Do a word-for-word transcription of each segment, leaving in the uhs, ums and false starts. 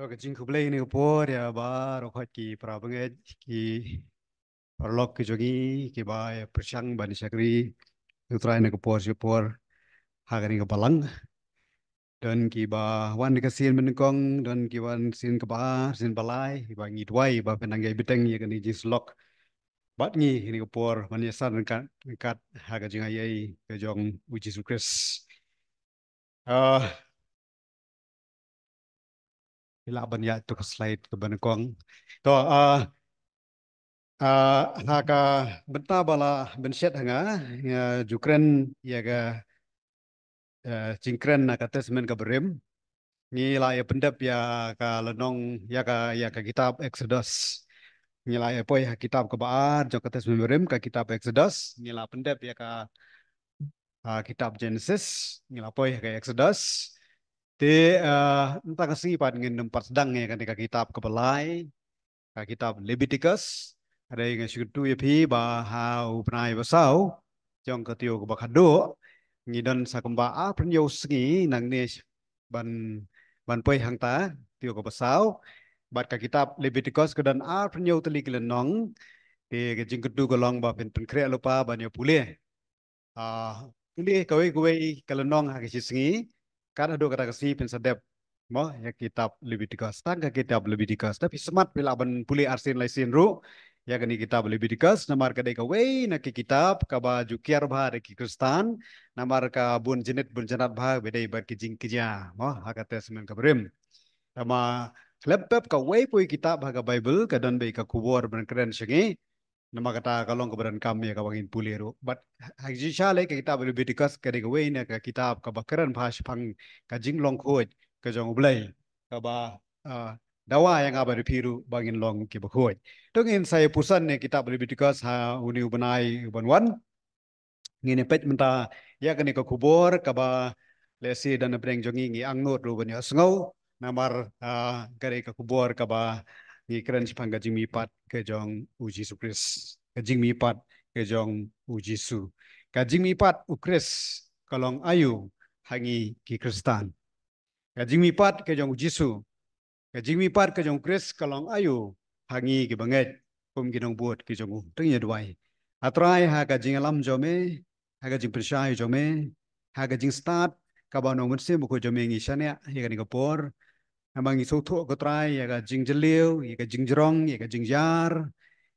Ka jingkhublei ïa kane ka por ïa baroh ki para bangeit, ki paralok ki jong ngi kiba ïa pyrshang ban shakri ïa u Trai ïa kane ka por sha ka por ha kane ka balang. Don kiba wan ka sien ba nyngkong, don kiba wan sien kaba ar, sien ba lai, kiba ngi duwai ba phin nang ïai bteng ïa kane ka jingsyllok bad ngi ha kane ka por ban ïasam ryngkat, ryngkat ha ka jingaiei ka jong u Jisu Khrist. Ah, phi lah ban ïaid to ka slide kaba nyngkong. To, ah, ah, ha ka bynta ba la pynshet ha nga, ïa ju kren ïa ka, eh, jingkren na ka Testament kaba rim. Ngi la ïa pyndep ïa ka lynnong, ïa ka, ïa ka kitab Exodus. Ngi la ïa poi ha kitab kaba ar jong ka Testament ba rim, ka kitab Exodus. Ngi la pyndep ïa ka, ah, kitab Genesis, ngi la poi ha ka Exodus. Te, ah, mynta ka sngi pat ngin ym pat sdang ïa kane ka kitab kaba lai, ka kitab Leviticus. Hynrei nga sngewthuh ïa phi ba ha u bnai ba saw jong ka taïew kaba khatduh ngi don sa kumba arphew hynñiew sngi nangne ban, ban poi hangta, taïew kaba saw. Bad ka kitab Leviticus ka don arphew hynñiew tylli ki lynnong. Te ka jingkyntu ka long ba phin pynkhreh lypa ban ïa pule. Ah, pule kawei kawei ka lynnong ha ka shi sngi, kat haduh kata ka sngi phin sa dep, mo, ïa ka kitab Leviticus, tang ka kitab Leviticus. Te phi smat phi lah ban pule arsien laisien ruh ïa kane ka kitab Leviticus, namar ka dei kawei na ki kitab kaba ju kiar bha da ki Khristan, namar ka bun jinit bun janat bha ba dei bad ki jingkñia, mo, ha ka Testament kaba rim. Te ma khlem pep kawei pat ka kitab ha ka Baibl ka don beit ka khubor ban kren sha ngi, namar kata ka long kaba donkam ïa kaba ngin pule ruh. Bad ha ka jingshisha lei ka kitab Leviticus ka dei kawei na ka kitab kaba kren bha shaphang ka jinglong khuid ka jong U Blei, kaba, ah, dawa ïa nga bad ïa phi ruh ba ngin long kiba khuid. To ngin sa ïa puson ïa ka kitab Leviticus ha une u bnai uban wan. Ngin ïa peit mynta ïa kane ka khubor kaba lehse don napdeng jong ngi ngi angnud ruh ban ïohsngew, namar, ah, ka dei ka khubor kaba ngi kren shaphang ka jingmihpat ka jong u Jisu Khrist. Ka jingmihpat ka jong u Jisu. Ka jingmihpat u Khrist ka long aïu ha ngi ki Khristan? Ka jingmihpat ka jong u Jisu, ka jingmihpat ka jong u Khrist ka long aïu ha ngi ki bangeit kum ki nongbud ki jong u? To ngin ïa duwai. A Trai, ha ka jingïalam jong me, ha ka jingpynshai jong me, ha ka jingstad kaba u Nongmynsiem Bakhuid jong me, ngi shaniah ïa kane ka por. Namar ngi sngewthuh ko Trai ïa ka jingjylliew, ïa ka jingjrong, ïa ka jingjar,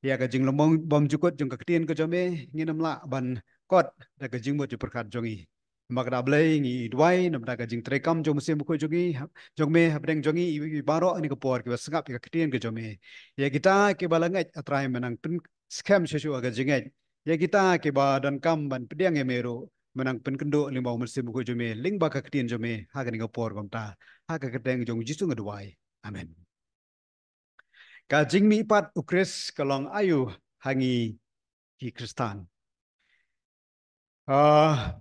ïa ka jinglong bymjukut jong ka ktien ka jong me, ngin ym lah ban kot da ka jingmut jingpyrkhat jong ngi. Namar kata Blei ngi duwai namar ka jingtreikam jong u Mynsiem Bakhuid jong ngi, jong me hapdeng jong ngi, i, i baroh ha kane ka por kiba sngap ïa ka ktien ka jong me. Ïa kita kiba la ngeit, A Trai, me nang pynskhem shuh shuh ha ka jingngeit. Ïa kita kiba donkam ban pdiang ïa me ruh, me nang pynkynduh lyngba u Mynsiem Bakhuid jong me, lyngba ka ktien jong me ha kane ka por kumta. Ha ka kyrteng jong u Jisu nga duwai. Amen. Ka jingmihpat u Khrist ka long aïu ha ngi ki Khristan? Ah,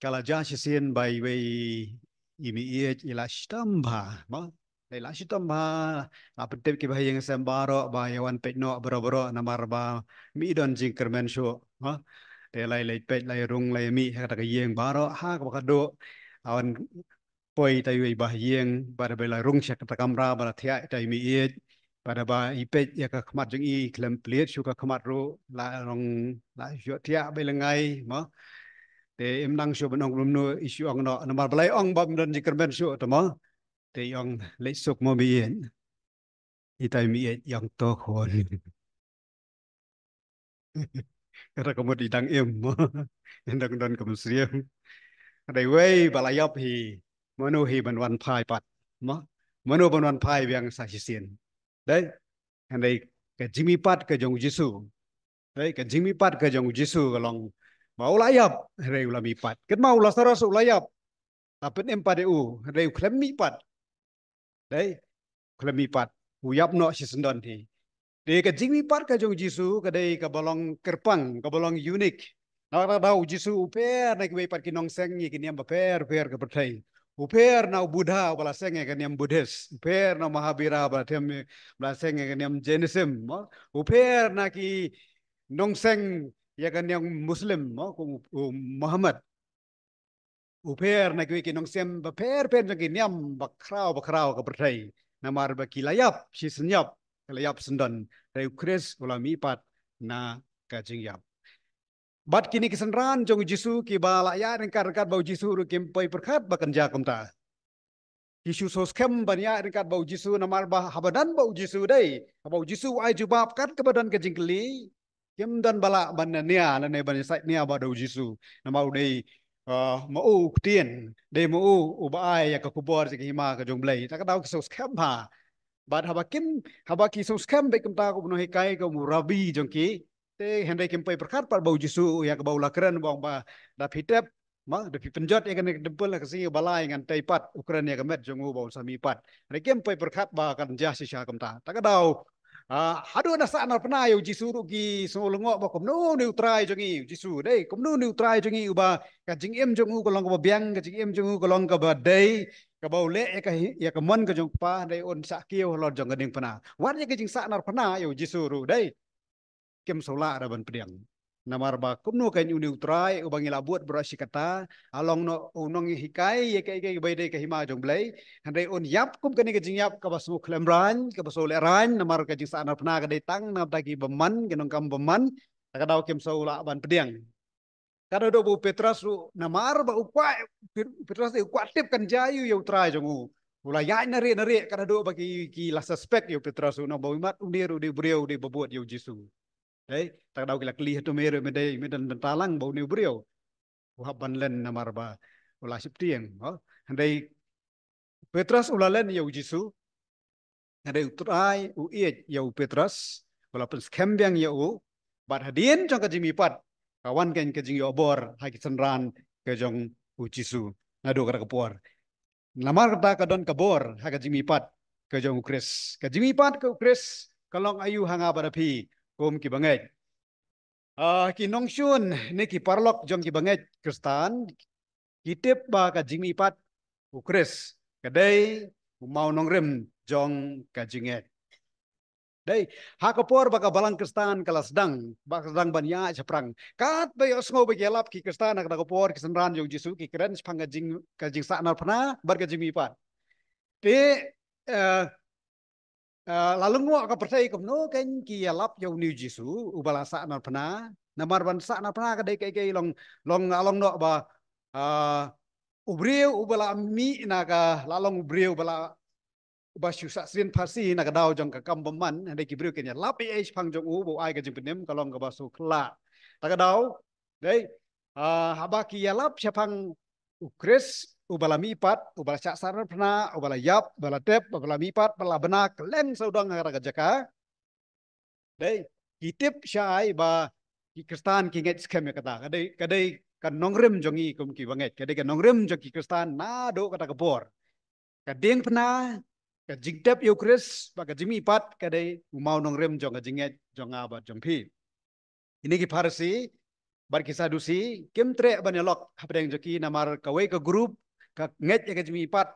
ka la jia shisien ba iwei i meiieit i la shitom bha, mo? I la shitom bha, la pyntip kiba ha ïing ha sem baroh ba ïa wan peit noh baroh baroh namar ba mih don jingkyrmen shuh, mo? Te la ïa leit peit, la ïa rung, la ïa mih ha kata ka ïing baroh ha kaba khatduh. Wan poi ïa iwei i bah ïing, bad haba i la rung sha kata ka kamra ba la thiah ïa i meiieit, bad haba i peit ïa ka khmat jong i, khlem plied shuh ka khmat ruh, la long, la shu thiah ba i la ngai, mo. Te im nang shuh ban ong kumno, i shu ong noh, namar ba la ong ba ym don jingkyrmen shuh te, mo. Te i ong, leit suk mo meiieit. Ita i meiieit i ong, to khun. Kata ka mut i dang im, mo. I dang don ka mynsiem. Hynrei wei ba la ïap hi, mano hi ban wan phai pat, mo? Mano ban wan phai biang sa shisien? Dei, hynrei ka jingmihpat ka jong u Jisu. Dei, ka jingmihpat ka jong u Jisu ka long ba u la ïap, hynrei u la mihpat. Kynmaw, u Lasaros u la ïap, la pynim pat ïa u, hynrei u khlem mihpat. Dei, u khlem mihpat, u ïap noh shisyndon hi. Dei, ka jingmihpat ka jong u Jisu ka dei kaba long kyrpang, kaba long unique. Namar kata u Jisu u pher na kiwei pat ki nongseng ïa ki niam bapher bapher ka pyrthei. U pher na u Buddha uba la seng ïa ka niam Buddhist. U pher na u Mahavira uba la them, uba la seng ïa ka niam Jainism, mo? U pher na ki nongseng ïa ka niam Muslim, mo, kum u, u Muhammad. U pher na kiwei ki nongseng bapher bapher jong ki niam bakhraw bakhraw ka pyrthei. namar ba ki la ïap shi sien ïap, ki la ïap sien don, hynrei u Khrist u la mihpat na ka jingïap. Bad kine ki synran jong u Jisu kiba la ïaid ryngkat ryngkat bad u Jisu ruh kim poi pyrkhat ba kan jia kumta. Ki shu sngewskhem ban ïaid ryngkat bad u Jisu namar ba haba don bad u Jisu dei, haba u Jisu u ai jubab kat kaba don ka jingkylli, kim don ba lah ban nia lane ban sait nia bad u Jisu namar u dei, uh, ma u u ktien, dei ma u uba ai ïa ka khubor jong ka hima ka jong U Blei. Ta ka daw ki sngewskhem bha. Bad haba kim, haba ki sngewskhem bad kumta, kum u nonghikai, kum u rabbi jong ki, te hynrei kim poi pyrkhat pat bad u Jisu ïa kaba u la kren, ba ong ba da phi tep, ma, da phi pynjot ïa kane ka templ ha ka sngi ba lai, ngan tei pat, u kren ïa ka met jong u ba un sa mihpat. Hynrei kim poi pyrkhat ba kan jia shisha kumta. Ta ka daw, ah, haduh na sahnarphna ïa u Jisu ruh ki sngew lyngngoh ba kumno une u Trai jong ngi, u Jisu dei, kumno une u Trai jong ngi uba ka jingim jong u ka long kaba biang, ka jingim jong u ka long kaba dei, kaba u leh ïa ka hi-, ïa ka mon ka jong u Kpa, hynrei un shah kiew halor jong ka diengphna. Wat ïa ka jingsahnarphna ïa u Jisu ruh dei, kim shu lah ruh ban pdiang. Namar ba kumno kan une u Trai uba ngi la bud baroh shi katta, u long u nonghikai ïa kaei kaei ba dei ka hima jong U Blei, hynrei un ïap kum kane ka jingïap kaba sngewkhlem rain, kaba sngewlehraiñ, namar ka jingsahnarphna ka dei tang na ka bynta ki bymman, ki nongkam bymman. Ta ka daw kim shu lah ban pdiang. Ka daw ba u Petros ruh namar ba u kwah, Petros u kwah tip kan jia aiu ïa u Trai jong u, u la ïaid na rieh na rieh, ka daw ba ki, ki la suspect ïa u Petros ruh namar ba u mat une ruh u dei u briew, u dei uba bud ïa u Jisu. Dei, ta ka daw ki la kylli, hato me ruh me dei, me don bynta lang bad une u briew? U hap ban len namar ba u la sheptieng, oh. Hynrei u Petros u la len ïa u Jisu, hynrei u Trai u ïeit ïa u Petros, u la pynskhem biang ïa u, bad hadien jong ka jingmihpat ka wan ka jingïoh bor ha ki synran ka jong u Jisu naduh kata ka por. Namar kata ka don ka bor ha ka jingmihpat ka jong u Khrist. Ka jingmihpat ka u Khrist ka long aiu ha nga bad ha phi kum ki bangeit? Ah, ki nongshun ne ki paralok jong ki bangeit Khristan ki tip ba ka jingmihpat u Khrist ka dei u mawnongrim jong ka jingngeit. Dei, ha ka por ba ka balang Khristan ka la sdang, ba ka sdang ban ïaid shaphrang. Katba ïohsngew ba ki ïalap ki Khristan ha kata ka por, ki synran jong u Jisu ki kren shaphang ka jing, ka jingsahnarphna bad ka jingmihpat. Te, eh, eh, la lyngngoh ka pyrthei kumno kan ki ïalap ïa une u Jisu uba la sahnarphna. Namar ban sahnarphna ka dei kaei kaei, long, long, long noh ba, ah, u briew uba la mih na ka, la long u briew ba la, ba shu sah sien pharshi na ka daw jong ka kam bymman, hynrei ki briew kin ïalap ei ei shaphang jong u ba u ai ka jingpynim ka long kaba shu khlad. Ta ka daw, dei, ah, haba ki ïalap shaphang u Khrist uba la mihpat, uba la shah sahnarphna, uba la ïap, uba la tep, uba la mihpat, ba la bna kylleng sawdong ha kata ka jaka. Dei, ki tip shai ba ki Khristan ki ngeit skhem ïa kata. Ka dei, ka dei ka nongrim jong ngi kum ki bangeit, ka dei ka nongrim jong ki Khristan naduh kata ka por. Ka diengphna, ka jingtep ïa u Khrist bad ka jingmihpat ka dei u mawnongrim jong ka jingngeit jong nga bad jong phi. Kine ki Pharisi bad ki Sadusi kim treh ban ïalok hapdeng jong ki, namar kawei ka group ka ngeit ïa ka jingmihpat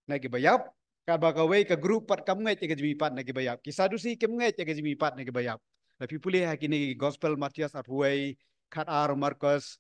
na kiba ïap, katba kawei ka group pat kam ngeit ïa ka jingmihpat na kiba ïap. Ki Sadusi kim ngeit ïa ka jingmihpat na kiba ïap. Lada phi pule ha kine ki Gospel Mathaios arphew wei, khatar Markos,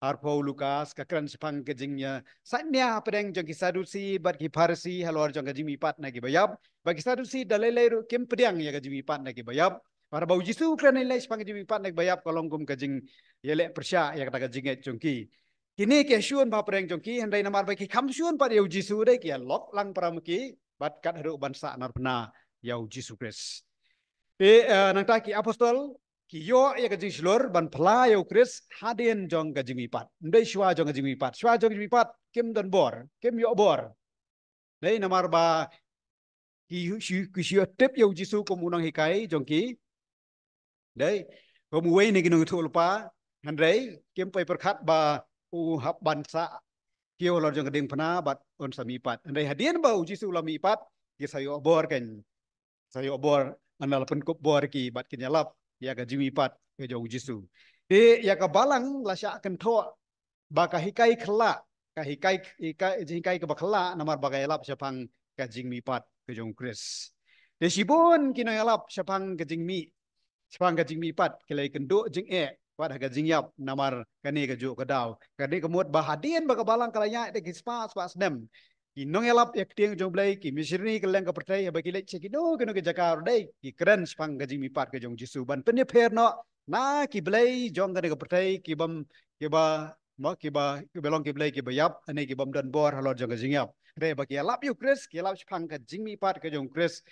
arphew Lukas, ka kren shaphang ka jingïa, eh, sainia hapdeng jong ki Sadusi bad ki Pharisi halor jong ka jingmihpat na kiba ïap. Bad ki Sadusi da lei lei ruh kim pdiang ïa ka jingmihpat na kiba ïap. Bad haba u Jisu u kren lei lei shaphang ka jingmihpat na kiba ïap, ka long kum ka jingïaleh pyrshah ïa kata ka jingngeit jong ki. Kine ki shun ba hapdeng jong ki, hynrei namar ba ki kham shun pat ïa u Jisu, dei ki ïalok lang para ma ki bad kat haduh ban sahnarphna ïa u Jisu Khrist. Te, eh, nangta ki apostol ki ïoh ïa ka jingshlur ban phylla ïa u Khrist hadien jong ka jingmihpat. Ym dei shuwa jong ka jingmihpat. Shuwa jong ka jingmihpat kim don bor, kim ïoh bor. Dei namar ba ki shu, ki shu tip ïa u Jisu kum u nonghikai jong ki. Dei, kum uwei na ki nongïathuhlypa, hynrei kim poi pyrkhat ba u hap ban sah kiew halor jong ka diengphna bad un sa mihpat. Hynrei hadien ba u Jisu u la mihpat, ki sa ïoh bor kan. Sa ïoh bor, ynda la pynkup bor ki bad kin ïalap ïa ka jingmihpat ka jong u Jisu. Te ïa ka balang la shah kynthoh ba ka hikai khyllah, ka hikai, hikai, jinghikai kaba khyllah namar ba ka ïalap shaphang ka jingmihpat ka jong u Khrist. Te shibun ki nongïalap shaphang ka jingmih, shaphang ka jingmihpat ki la ïakynduh jingeh wat ha ka jingïap namar kane kajuh ka daw. Kane ka mut ba hadien ba ka balang ka la ïaid da ki spah spah snem, ki nongïalap ïa ka ktien jong U Blei, ki missionary kylleng ka pyrthei, haba ki leit sha kino kino ki jaka ruh dei ki kren shaphang ka jingmihpat ka jong U Jisu ban pynïapher noh na ki blei jong kane ka pyrthei, ki bym, kiba, mo, kiba, kiba long ki blei kiba ïap, ne ki bym don bor halor jong ka jingïap. Hynrei ba ki ïalap ïa U Khrist, ki ïalap shaphang ka jingmihpat ka jong U Khrist.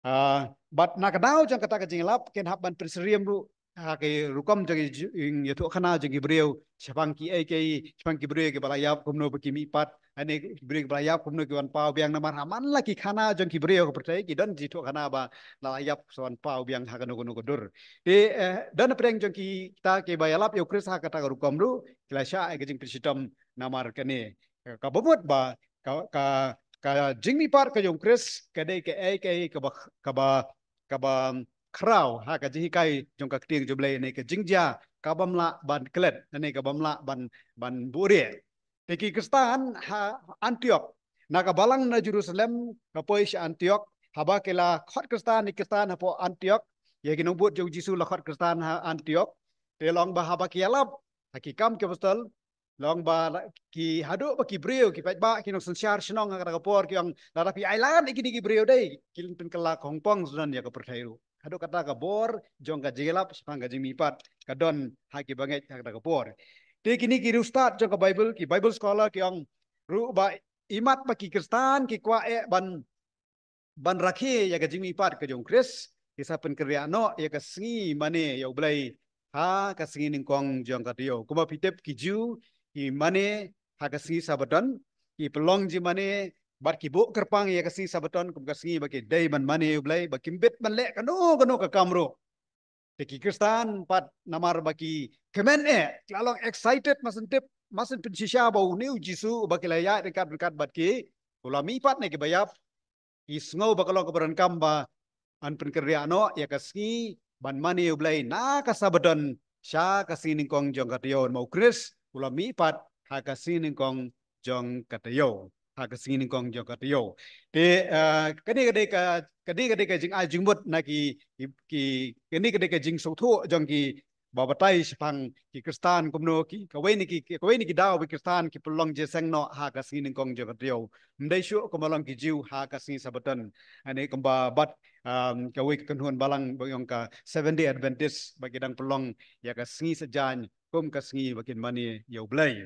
Ah, bad na ka daw jong kata ka jingïalap, kin hap ban pynsyriem ruh ha ki rukom jong ki ju-, ïing ïathuhkhana jong ki briew shaphang kiei kiei, shaphang ki briew kiba la ïap, kumno ba ki mihpat, ne ki briew kiba la ïap, kumno ki wan paw biang. Namar ha man la ki khana jong ki briew ka pyrthei, ki don jingïathuhkhana ba la ïap sa wan paw biang ha kano kano ka dur. Te, eh, don hapdeng jong kita kiba ïalap ïa U Khrist ha kata ka rukom ruh, ki la shah ïa ka jingpynshitom namar kane. Kaba mut ba ka, ka, ka jingmihpat ka jong U Khrist ka dei kaei kaei kaba, kaba, kaba khraw ha ka jinghikai jong ka ktien jong U Blei, ne ka jingjia kabym lah ban klet, ne kabym lah ban, ban buhrieh. Te ki Khristan ha Antiok, na ka balang na Jerusalem ka poi sha Antiok, haba ki la khot Khristan, ki Khristan hapoh Antiok, ïa ki nongbud jong U Jisu la khot Khristan ha Antiok. Te long ba haba ki ïalap ha Ki Kam ki Apostol, long ba la, ki haduh ba ki briew, ki paidbah, ki nongsynshar shnong ha kata ka por ki ong, lada phi ailad ïa kine ki briew dei, kin pynkylla khongpong sdang ïa ka pyrthei ruh. Haduh kata ka bor jong ka jingïalap shaphang ka jingmihpat ka don ha ki bangeit ha kata ka por. Te kine ki riewstad jong ka Bible, ki Bible scholar ki ong ruh ba imat ba ki Khristan ki kwah eh ban ban rakhe ïa ka jingmihpat ka jong U Khrist, ki sa pynkynriah noh ïa ka sngi mane ïa U Blei ha ka sngi nyngkong jong ka taïew. Kumba phi tip, ki Jiw ki mane ha ka sngi Sabaton, ki pynlong jingmane bad ki buh kyrpang ïa ka sngi Sabaton kum ka sngi ba ki dei ban mane ïa U Blei, ba kim bit ban leh kano kano ka kam ruh. Te ki Khristan pat namar ba ki kmen eh, ki la long excited, mutton tip, mutton pynshisha ba une U Jisu ba ki la ïaid ryngkat ryngkat bad ki, u la mihpat na kiba ïap. Ki sngew ba ka long kaba donkam ba yn pynkynriah noh ïa ka sngi ban mane ïa U Blei na ka Sabaton sha ka sngi nyngkong jong ka taïew, namar U Khrist u la mihpat ha ka sngi nyngkong jong ka taïew. Ha ka sngi nyngkong jong ka taïew. Te, eh, kane ka dei ka, kane ka dei ka jingai jingmut na ki, ki, ki, kane ka dei ka jingsngewthuh jong ki ba batai shaphang ki Khristan kumno ki, kawei na ki, kawei na ki daw ba ki Khristan ki pynlong jingïaseng noh ha ka sngi nyngkong jong ka taïew. Ym dei shuh kumba long ki Jiw ha ka sngi Sabaton. Ane kumba bad, um, kawei ka kynhun balang ba ong ka Seventh Day Adventist ba ki dang pynlong ïa ka sngi Saitjaiñ kum ka sngi ba kin mane ïa U Blei.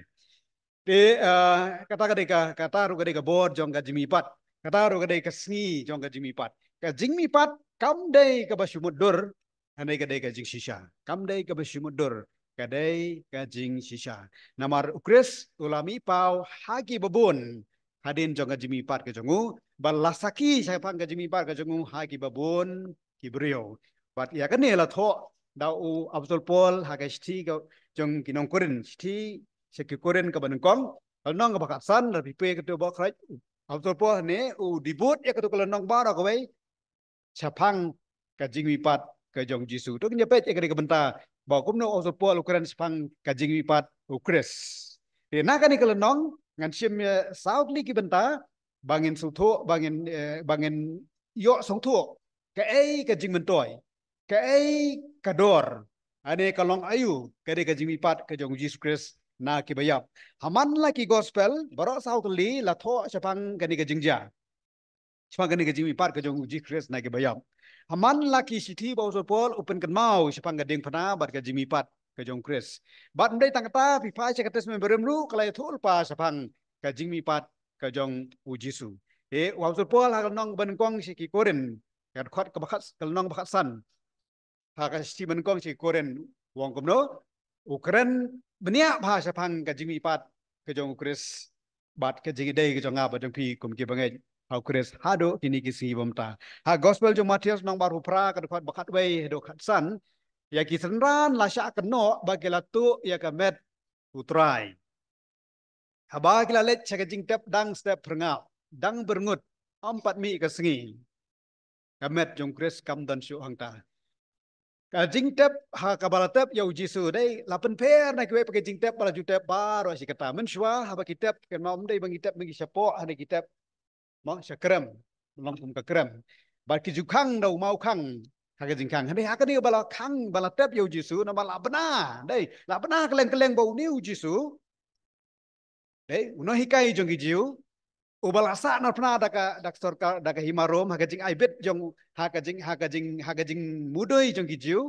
Te, eh, kata ka dei ka, kata ruh ka dei ka bor jong ka jingmihpat. Kata ruh ka dei ka sngi jong ka jingmihpat. Ka jingmihpat kam dei kaba shu mutdur, hynrei ka dei ka jingshisha. Kam dei kaba shu mutdur, ka dei ka jingshisha. Namar U Khrist u la mihpaw ha kiba bun hadien jong ka jingmihpat ka jong u, bad la sakhi shaphang ka jingmihpat ka jong u ha kiba bun ki briew. Bad ïa kane la thoh da u Apostol Paul ha ka shithi ka jong ki nong Korinth, shithi sha ki Korinth kaba nyngkong, ka lynnong kaba khatsan, lada phi pule katto katne baroh, u Apostol Paul ne u debut ïa katto ka lynnong baroh kawei shaphang ka jingmihpat ka jong U Jisu. To ngin ïa peit ïa kane ka bynta ba kumno u Apostol Paul u kren shaphang ka jingmihpat U Khrist. Te na kane ka lynnong ngan shim ïa saw tylli ki bynta ba ngin sngewthuh, ba ngin, eh, ba ngin ïoh sngewthuh kaei ka jingmyntoi, kaei ka dor, ane ka long aïu ka dei ka jingmihpat ka jong U Jisu Khrist na kiba ïap. Ha man la ki gospel baroh saw tylli la thoh shaphang kane ka jingjia, shaphang kane ka jingmihpat ka jong U Jisu Khrist na kiba ïap. Ha man la ki shithi ba u Apostol Paul u pynkynmaw shaphang ka diengphna bad ka jingmihpat ka jong U Khrist. Bad ym dei tang kata, phi phai sha ka Testament Barim ruh ka la ïathuh lypa shaphang ka jingmihpat ka jong U Jisu. Te u Apostol Paul ha ka lynnong ba nyngkong sha ki Korinth, ka dkhot kaba khat, ka lynnong ba khatsan, ha ka shithi ba nyngkong sha ki Korinth, u ong kumno? U kren bniah bha shaphang ka jingmihpat ka jong U Khrist bad ka jingïadei ka jong nga bad jong phi kum ki bangeit ha U Khrist haduh kine ki sngi ba mynta. Ha gospel jong u Mathaios lynnong ba arphew phra, ka dkhot ba khatwei haduh khatsan, ïa ki synran la shah kynnoh ba ki la tuh ïa ka met U Trai. Haba ki la leit sha ka jingtep dang step phyrngap, dang byrngut, ym pat mih ka sngi, ka met jong U Khrist kam don shuh hangta. Ka jingtep ha kaba la tep ïa U Jisu dei la pynpher na kiwei pat ki jingtep ba la ju tep baroh shi katta. Mynshuwa haba ki tep, kynmaw, ym dei ba ngi tep, ba ngi shapoh, hynrei ki tep, mo, sha krem, long kum ka krem. Bad ki ju khang da u maw khang ha ka jingkhang. Hynrei ha kane ba la khang, ba la tep ïa U Jisu, namar la bna, dei, la bna kylleng kylleng ba une U Jisu, dei u nonghikai jong ki Jiw, uba la sah narphna da ka, da ka sorkar, da ka hima Rom, ha ka jingaibit jong, ha ka jing, ha ka jing, ha ka jingmudui jong ki Jiw.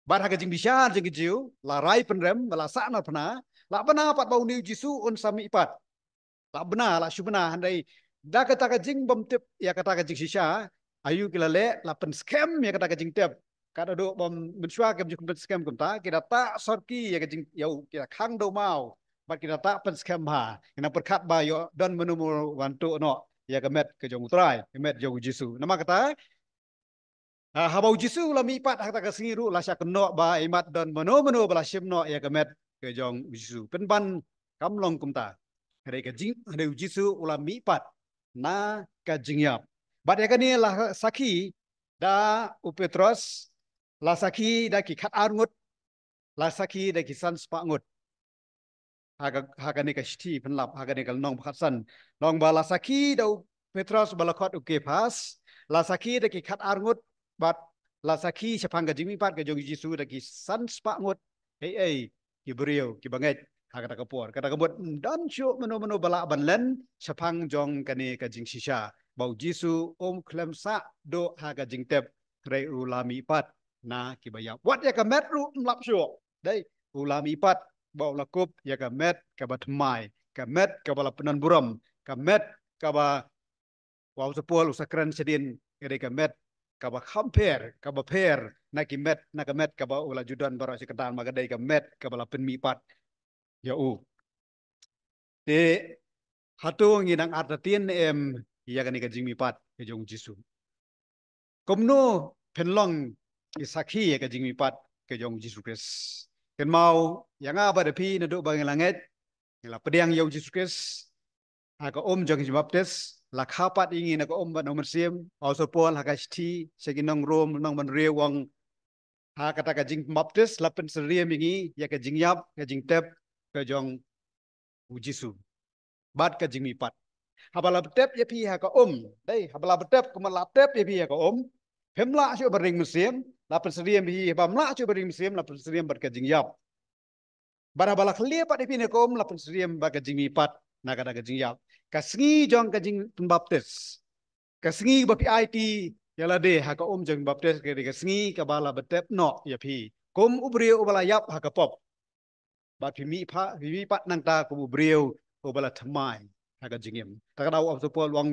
Bad ha ka jingbishar jong ki Jiw, la rai pynrem, ba la sah narphna, la bna pat ba une u Jisu un sa mihpat. La bna, la shu bna, hynrei da kata ka jingbymtip ïa kata ka jingshisha, aïu ki la leh, la pynskhem ïa kata ka jingtip. Katba haduh ba mynshuwa kim ju pynskhem kumta, ki da tah sorki ïa ka jing, ïa u, ki da khang da u maw. Bad ki da tah pynskhem bha. Ki nang pyrkhat ba ïoh don mano mano ban tuh noh ïa ka met ka jong u Trai, ka met jong u Jisu. Namar kata, ha, haba u Jisu u la mihpat ha kata ka sngi ruh, la shah kynnoh ba imat don mano mano ba la shim noh ïa ka met ka jong u Jisu. Pynban kam long kumta. Hynrei ka jing, hynrei u Jisu u la mihpat na ka jingïap. Bad ïa kane la sakhi da u Petros, la sakhi da ki khatar ngut, la sakhi da ki san spah ngut. Ha ka, ha kane ka shithi pynlap, ha kane ka lynnong ba khatsan. Long ba la sakhi da u Petros ba la khot u Kephas, la sakhi da ki khatar ngut, bad la sakhi shaphang ka jingmihpat ka jong u Jisu da ki san spah ngut. Ei ei, ki briew, ki bangeit, ha kata ka por. Kata ka mut, ym don shuh mano mano ba lah ban len shaphang jong kane ka jingshisha. Ba u Jisu um khlem sah duh ha ka jingtep, hynrei u la mihpat na ki ba ïap. Wat ïa ka met ruh ym lap shuh. Dei, u la mihpat, ba u la kup ïa ka met kaba thymmai, ka met kaba la pynban burom, ka met kaba, wat u sa Paul u sa kren shadien, ka dei ka met kaba kham pher, kaba pher na ki met, na ka met kaba u la ju don baroh shi katta, namar ka dei ka met kaba la pynmihpat ïa u. Te hato ngi dang artatien ne em ïa kane ka jingmihpat ka jong u Jisu? Kumno phin long ki sakhi ïa ka jingmihpat ka jong u Jisu Khrist? Kynmaw ïa nga bad ïa phi, naduh ba ngi la ngeit, ngi la pdiang ïa u Jisu Khrist ha ka um jong ka jingbaptis, la kha pat ïa ngi na ka um bad na u Mynsiem. Wat u sa Paul ha ka shithi sha ki nong Rom, nong ban riew, u ong, ha kata ka jingbaptis la pynsyriem ïa ngi ïa ka jingïap, ka jingtep ka jong u Jisu bad ka jingmihpat. Haba la tep ïa phi ha ka um, dei, haba la tep, kumba la tep ïa phi ha ka um, phim lah shuh ban ring Mynsiem, la pynsyriem ïa phi, haba phim lah shuh ban ring Mynsiem, la pynsyriem bad ka jingïap. Bad haba la khlieh pat ïa phi na ka um, la pynsyriem bad ka jingmihpat na kata ka jingïap. Ka sngi jong ka jingpynbaptis, ka sngi ba phi aiti ïa lade ha ka um jong baptis, ka dei ka sngi kaba la tep noh ïa phi kum u briew uba la ïap ha ka pop. Bad phi mihpat, phi mihpat nangta kum u briew uba la thymmai ha ka jingim. Te ka daw u Apostol Paul u ong,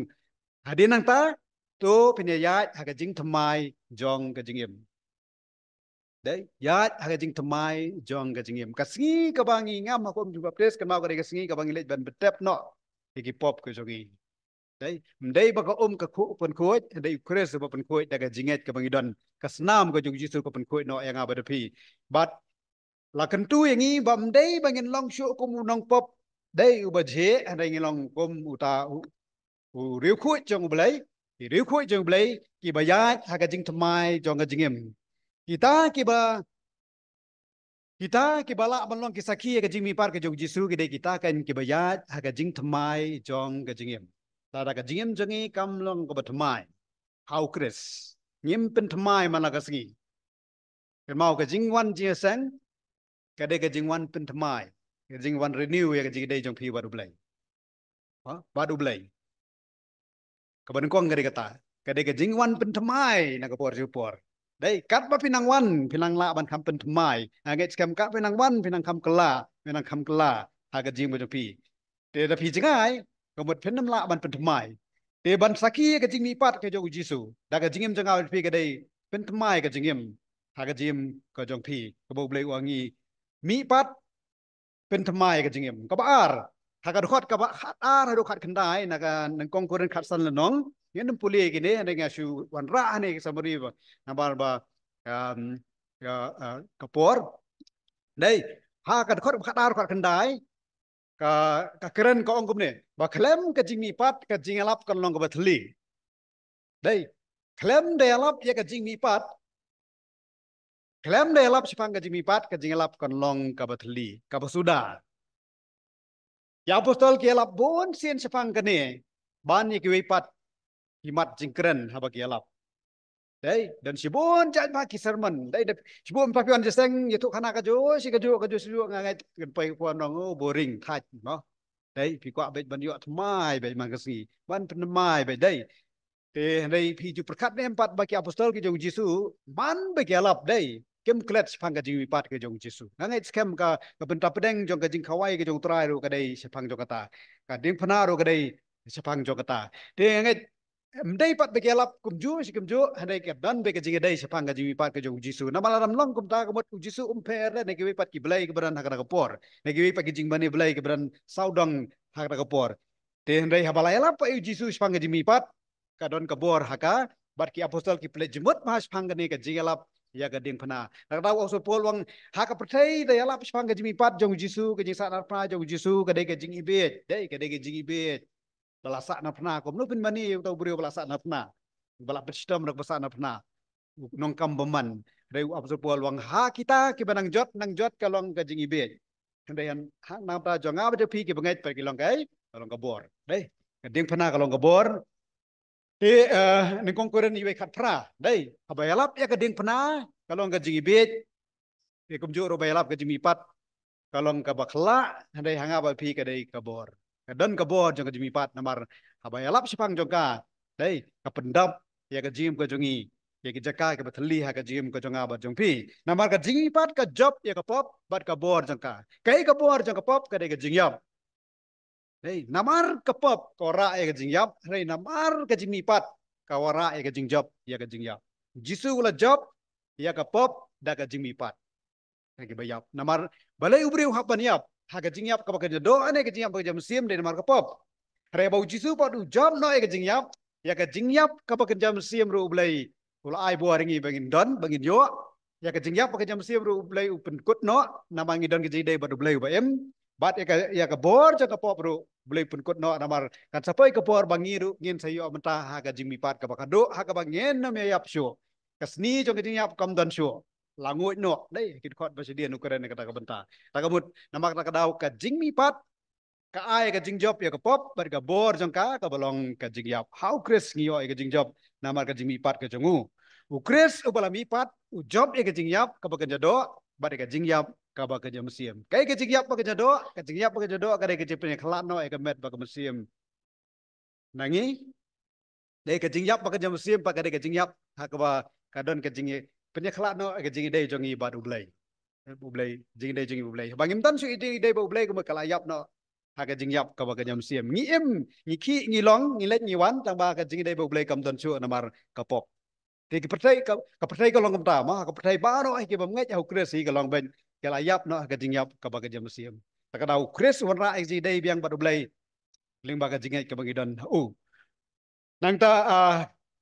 hadien nangta, to phin ïaid ha ka jingthymmai jong ka jingim. Dei, ïaid ha ka jingthymmai jong ka jingim. Ka sngi kaba ngi ngam ha ka um jong baptis, kynmaw ka dei ka sngi kaba ngi leit ban tep noh ïa ki pop ka jong ngi. Dei, ym dei ba ka um ka khuid, pynkhuid, dei u Khrist uba pynkhuid da ka jingngeit kaba ngi don. Ka snam ka jong u Jisu ka pynkhuid noh ïa nga bad ïa phi. Bad la kyntu ïa ngi ba ym dei ba ngin long shuh kum u nongpop, dei, uba jhieh, hynrei ngin long kum uta u, u riewkhuid jong U Blei, ki riewkhuid jong U Blei, kiba ïaid ha ka jingthymmai jong ka jingim. Kita kiba, kita kiba lah ban long ki sakhi ïa ka jingmihpat ka jong u Jisu, ki dei kita kan kiba ïaid ha ka jingthymmai jong ka jingim. Lada ka jingim jong ngi kam long kaba thymmai ha u Khrist, ngim pynthymmai man la ka sngi. Kynmaw ka jingwan jingïaseng ka dei ka jingwan pynthymmai, ka jingwan renew ïa ka jingïadei jong phi bad U Blei. Ha? Bad U Blei. Kaba nyngkong ka dei kata, ka dei ka jingwan pynthymmai na ka por sha ka por. Dei, katba phi nang wan, phi nang lah ban kham pynthymmai. Nga ngeit skhem katba phi nang wan, phi nang kham kylla, phi nang kham kylla ha ka jingim jong phi. Te da phi jngai, ka mut phin ym lah ban pynthymmai. Te ban sakhi ka jingmihpat ka jong u Jisu, da ka jingim jong nga bad phi ka dei pynthymmai ka jingim ha ka jingim ka jong phi, kaba U Blei u ong ngi mihpat, pynthymmai ka jingim. Kaba ar, ha ka dkhot kaba khatar haduh khatkhyndai na ka nyngkong Korinth khatsan lynnong, ngin ym pule kine, hynrei nga shu wanrah hangne ka summary ba, namar ba, um, ka, uh, ka por. Dei, ha ka dkhot kaba khatar khatkhyndai, ka, ka kren ka ong kumne, ba khlem ka jingmihpat ka jingïalap kan long kaba thylli. Dei, khlem da ïalap ïa ka jingmihpat, khlem da ïalap shaphang ka jingmihpat, ka jingïalap kan long kaba thylli, kaba suda. Ki apostol ki ïalap bun sien shaphang kane, ban ïa kiwei pat ki mat jingkren haba ki ïalap. Dei, don shibun jait bha ki sermon. Dei, dei, shibun pat phi wan jingïaseng, ïathuh khana kajuh shi kajuh, kajuh shi kajuh, nga ngeit kan poi ka por nong, oh, boring, thait, no. Dei, phi kwah bad ban ïoh thymmai bad man ka sngi, ban pynthymmai bad dei. Te hynrei phi ju pyrkhat ne em pat ba ki apostol ki jong u Jisu, man ba ki ïalap dei, kim klet shaphang ka jingmihpat ka jong u Jisu. Nga ngeit skhem ka, ka bynta pdeng jong ka jingkhawai ka jong u Trai ruh ka dei shaphang jong kata. Ka diengphna ruh ka dei shaphang jong kata. Te nga ngeit, ym dei pat ba ki ïalap kumjuh shi kumjuh, hynrei ka don bad ka jingïadei shaphang ka jingmihpat ka jong u Jisu. Namar lada ym long kumta ka mut u Jisu um pher ne kiwei pat ki blei kiba don ha kata ka por, ne kiwei pat ki jingmane blei kiba don sawdong ha kata ka por. Te hynrei haba la ïalap pat ïa u Jisu shaphang ka jingmihpat, ka don ka bor ha ka, bad ki apostol ki pynleit jingmut bha shaphang kane ka jingïalap ïa ka diengphna. Na kata u apostol Paul u ong, ha ka pyrthei da ïalap shaphang ka jingmihpat jong u Jisu, ka jingsahnarphna jong u Jisu ka dei ka jingibieit, dei ka dei ka jingibieit. Ba la sahnarphna, kumno phin mane ïa uta u briew ba la sahnarphna, ba la pynshitom da kaba sahnarphna? U nongkam bymman. Hynrei u apostol Paul u ong, ha kita kiba nang jot, nang jot ka long ka jingibieit. Hynrei ha, ha namar jong nga bad jong phi kiba ngeit pat, ka long ka, ka long ka bor. Dei, ka diengphna ka long ka bor. Te, eh, nyngkong Korinth wei khatphra, dei, haba ïalap ïa ka diengphna ka long ka jingibieit. Te kumjuh ruh ba ïalap ka jingmihpat ka long kaba khyllah, hynrei ha nga bad phi ka dei ka bor. Ka don ka bor jong ka jingmihpat namar haba ïalap shaphang jong ka, dei, ka pyndap ïa ka jingim ka jong ngi, ïa ki jaka kiba thylli ha ka jingim ka jong nga bad jong phi. Namar ka jingmihpat ka jop ïa ka pop bad ka bor jong ka. Kaei ka bor jong ka pop? Ka dei ka jingïap. Hei, namar ka pop ka wanrah ïa ka jingïap, hynrei namar ka jingmihpat ka wanrah ïa ka jingjop ïa ka jingïap. Jisu u la jop ïa ka pop da ka jingmihpat. Ha kiba ïap. Namar balei u briew u hap ban ïap? Ha ka jingïap kaba kynja doh ne ka jingïap kaba kynja mynsiem, dei namar ka pop. Hynrei ba u Jisu pat u jop noh ïa ka jingïap, ïa ka jingïap kaba kynja mynsiem ruh u Blei u la ai bor ïa ngi ba ngin don, ba ngin ïoh. Ïa ka jingïap ba kynja mynsiem ruh u Blei u pynkut noh, namar ngi don ka jingïadei bad u Blei uba im. Bad ïa ka, ïa ka bor jong ka pop ruh u Blei u pynkut noh, namar kan sa poi ka por ba ngi ruh ngin sa ïoh mynta ha ka jingmihpat kaba khadduh, ha kaba ngin nym ïa ïap shuh. Ka sni jong ka jingïap kam don shuh. La nguid noh, dei, ki dkhot ba shadien u kren ïa kata ka bynta. Ta ka mut, namar kata ka daw ka jingmihpat ka ai ka jingjop ïa ka pop bad ka bor jong ka kaba long ka jingïap. Ha u Khrist ngi ïoh ïa ka jingjop namar ka jingmihpat ka jong u. U Khrist uba la mihpat u jop ïa ka jingïap kaba kynja doh bad ïa ka jingïap kaba kynja mynsiem. Kaei ka jingïap ba kynja doh? Ka jingïap ba kynja doh ka dei ka jingpynkhlad noh ïa ka met bad ka mynsiem na ngi. Dei ka jingïap ba kynja mynsiem pat ka dei ka jingïap ha kaba ka don ka jingpynkhlad noh ïa ka jingïadei jong ngi bad u Blei. U Blei, jingïadei jong ngi bad u Blei. Ba ngim don shuh ïadei bad u Blei, kumba ka la ïap noh ha ka jingïap kaba kynja mynsiem. Ngi im, ngi khih, ngi long, ngi leit, ngi wan, tang ba ka jingïadei bad u Blei kam don shuh namar ka pop. Te ka pyrthei ka, ka pyrthei ka long kumta, ma, ka pyrthei baroh hi kiba ngeit ha u Khrist hi ka long ban, ka la ïap noh ha ka jingïap kaba kynja mynsiem. Ta ka daw u Khrist u wanrah ïa ka jingïadei biang bad u Blei lyngba ka jingngeit kaba ngi don ha u. Nangta, ah,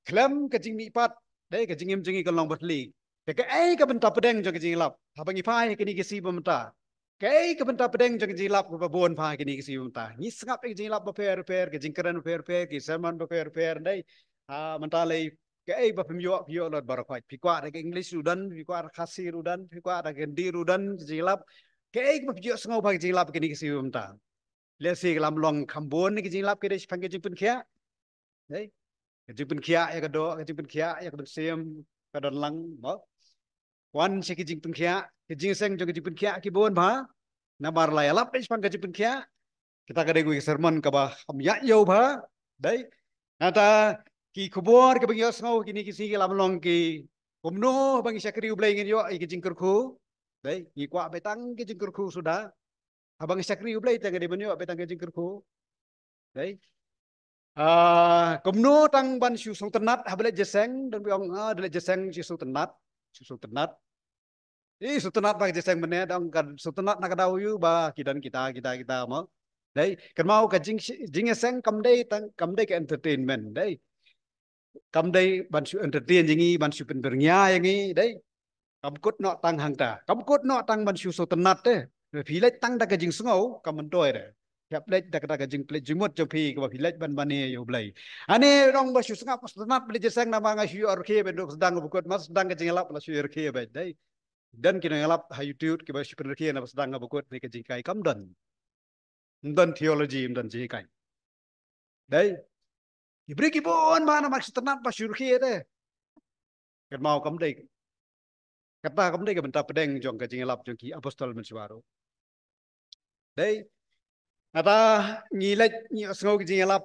khlem ka jingmihpat, dei, ka jingim jong ngi kan long bathli. Te kaei ka bynta pdeng jong ka jingïalap? Haba ngi phai ha kine ki sngi ba mynta, kaei ka bynta pdeng jong ka jingïalap kaba bun phai ha kine ki sngi ba mynta? Ngi sngap ïa ka jingïalap bapher bapher, ka jingkren bapher bapher, ki sermon bapher bapher, dei. Ah, mynta lei, kaei ba phim ïoh, phi ïoh lut baroh khoit. Phi kwah da ka English ruh don, phi kwah da ka Khasi ruh don, phi kwah da ka Hindi ruh don, ka jingïalap. Kaei ba phi ïohsngew bha ka jingïalap ha kine ki sngi ba mynta? Lehse ka lam long kham bun ki jingïalap ki dei shaphang ki jingpynkhiah. Dei. Ki jingpynkhiah ïa ka doh, ki jingpynkhiah ïa ka mynsiem, ka don lang, mo. Wan sha ki jingpynkhiah, ki jingseng jong ki jingpynkhiah ki bun bha. Namar la ïalap shaphang ki jingpynkhiah. Kita ka dei ka sermon kaba kham ïaid ïew bha. Dei. Nangta ki khubor kiba ngi ïohsngew kine ki sngi ki lam long ki kumno ba ngi shakri U Blei ngin ïoh ïa ki jingkyrkhu. Dei, ngi kwah beit tang ki jingkyrkhu suda. Haba ngi shakri U Blei te ngi dei ban ïoh beit tang ki jingkyrkhu. Dei. Ah, kumno tang ban shu sngewtynnat haba leit jingïaseng, don ba ong, ah, da leit jingïaseng shu sngewtynnat, shu sngewtynnat. Ih, sngewtynnat ba ka jingïaseng mynne, da ong ka sngewtynnat na ka daw ïa u ba ki don kita, kita, kita, mo. Dei, kynmaw ka jing, jingïaseng kam dei tang, kam dei ka entertainment, dei. Kam dei ban shu entertain ïa ngi, ban shu pynbyrngia ïa ngi, dei. Kam kut noh tang hangta. Kam kut noh tang ban shu sngewtynnat te. Phi leit tang da ka jingsngew, kam myntoi te. Hap leit da ka, da ka jingpynleit jingmut jong phi kaba phi leit ban mane ïa U Blei. Ane ong ba shu sngap sngewtynnat ba leit jingïaseng namar nga shu ïoh rkhie beit, duk sdang ba kut, ma sdang ka jingïalap la shu ïoh rkhie beit, dei. Don ki nongïalap ha YouTube kiba shu pynrkhie na ba sdang ba kut, ne ka jinghikai kam don. Ym don theology, ym don jinghikai. Dei. Ki briew ki bun bha namar sngewtynnat ba shu rkhie te. Kynmaw kam dei. Kata kam dei ka bynta pdeng jong ka jingïalap jong ki apostol mynshuwa ruh. Dei. Nata ngi leit ngi sngew ki jingïalap.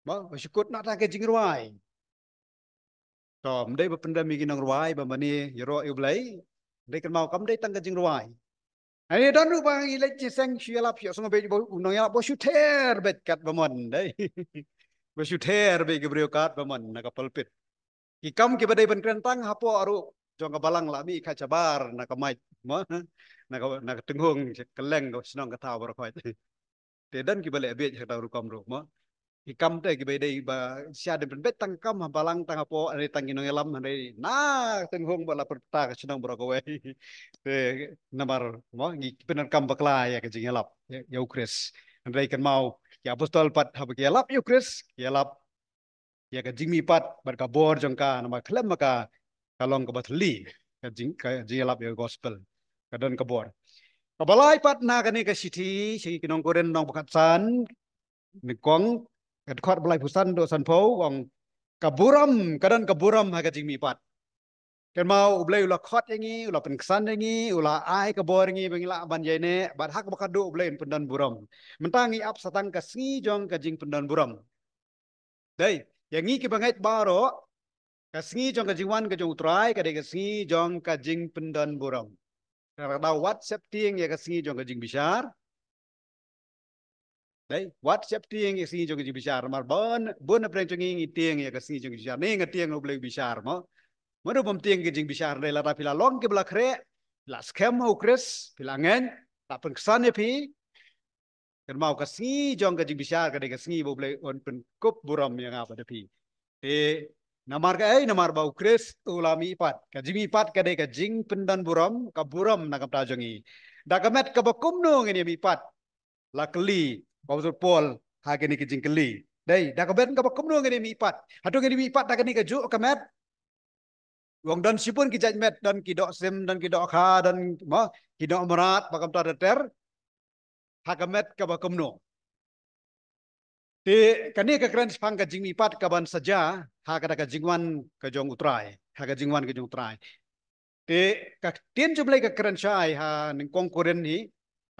Mo, ba shu kut nata ki jingrwai. To, ym dei ba pyndem ïa ki nongrwai ba mane ïaroh ïa U Blei. Dei kynmaw kam dei tang ka jingrwai. Ani don ruh ba ngi leit shiseng shu ïalap shu sngew beit ba u nongïalap ba shu ther beit kat ba mon dei. Ba shu ther beit ki briew kat ba mon na ka pulpit. Ki kam kiba dei ban kren tang hapoh ruh jong ka balang la mih ka shabar na ka mic mo. Na ka, na ka tynghung kylleng ka shnong ka thaw baroh khoit. Te don kiba leh bieit ha ka rukom ruh mo. Ki kam te kiba dei ba sha dei pynbeit tang kam ha balang tang hapoh, hynrei tang ki nongïalam hynrei na tynghung ba la pyrta ka shnong baroh kawei. Te namar mo ngi pyndonkam bakla ïa ka jingïalap ïa, ïa U Khrist. Hynrei kynmaw ki apostol pat haba ki ïalap ïa U Khrist, ki ïalap ïa ka jingmihpat bad ka bor jong ka, namar khlem ma ka ka long kaba thylli ka jing, ka jingïalap ïa ka gospel. Ka don ka bor. Kaba lai pat na kane ka shithi sha ki nong Korinth nong ba khatsan, nyngkong, ka dkhot ba laiphew san haduh sanphew, ong ka burom, ka don ka burom ha ka jingmihpat. Kynmaw U Blei u la khot ïa ngi, u la pynksan ïa ngi, u la ai ka bor ïa ngi ba ngi lah ban ïaineh, bad ha kaba khatduh U Blei un pyndon burom. Mynta ngi ap sa tang ka sngi jong ka jingpyndon burom. Dei, ïa ngi kiba ngeit baroh, ka sngi jong ka jingwan ka jong U Trai ka dei ka sngi jong ka jingpyndon burom. Ka dei wat sheptieng ïa ka sngi jong ka jingbishar. Dei, wat sheptieng ïa ka sngi jong ka jingbishar. Namar bun, bun na pdeng jong ngi ngi tieng ïa ka sngi jong ka jingbishar. Ni nga tieng U Blei u bishar mo. Mano bym tieng ka jingbishar dei lada phi la long kiba la khreh, phi la skhem ha U Khrist, phi la ngeit, la pynksan ïa phi. Kynmaw ka sngi jong ka jingbishar ka dei ka sngi ba U Blei un pynkup burom ïa nga bad ïa phi. Te namar kaei, namar ba U Khrist u la mihpat. Ka jingmihpat ka dei ka jingpyndon burom, ka burom na ka bynta jong ngi. Da ka met kaba kumno ngin ïa mihpat? La kylli u Apostol Paul ha kine ki jingkylli. Dei, da ka met kaba kumno ngin ïa mihpat? Hato ngin ïa mihpat da kane kajuh ka met? Ong don shibun ki jait met, don ki doh sim, don ki doh kha, don mo, ki doh mrad, ba kumta ter ter. Ha ka met kaba kumno? Te kane ka kren shaphang ka jingmihpat kaban sa jia ha kata ka jingwan ka jong U Trai, ha ka jingwan ka jong U Trai. Te ka ktien jong U Blei ka kren shai ha nyngkong Korinth hi,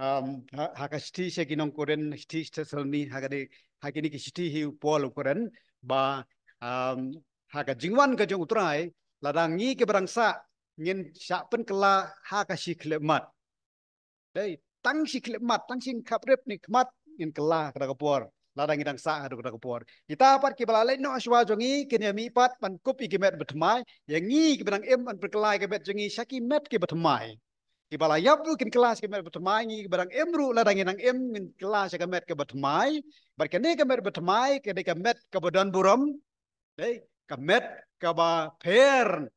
um, ha, ha ka shithi sha ki nong Korinth, shithi sha Thessaloni, ha ka dei, ha kine ki shithi hi u Paul u kren ba, um, ha ka jingwan ka jong U Trai, lada ngi kiba dang sah ngin shah pynkylla ha ka shi khyllipmat. Dei, tang shi khyllipmat, tang shi khaprip ne khmat ngin kylla ha kata ka por. Lada ngi dang sah ha kata ka por. Kita pat kiba la leit noh shuwa jong ngi kin ïa mihpat ban kup ïa ki met ba thymmai. Ïa ngi kiba dang im ban pynkylla ïa ki met jong ngi sha ki met kiba thymmai. Kiba la ïap ruh kin kylla sha ki met ba thymmai, ngi kiba dang im ruh lada ngi dang im ngin kylla sha ka met kaba thymmai. Bad kane ka met ba thymmai ka dei ka met kaba don burom. Dei, ka met kaba pher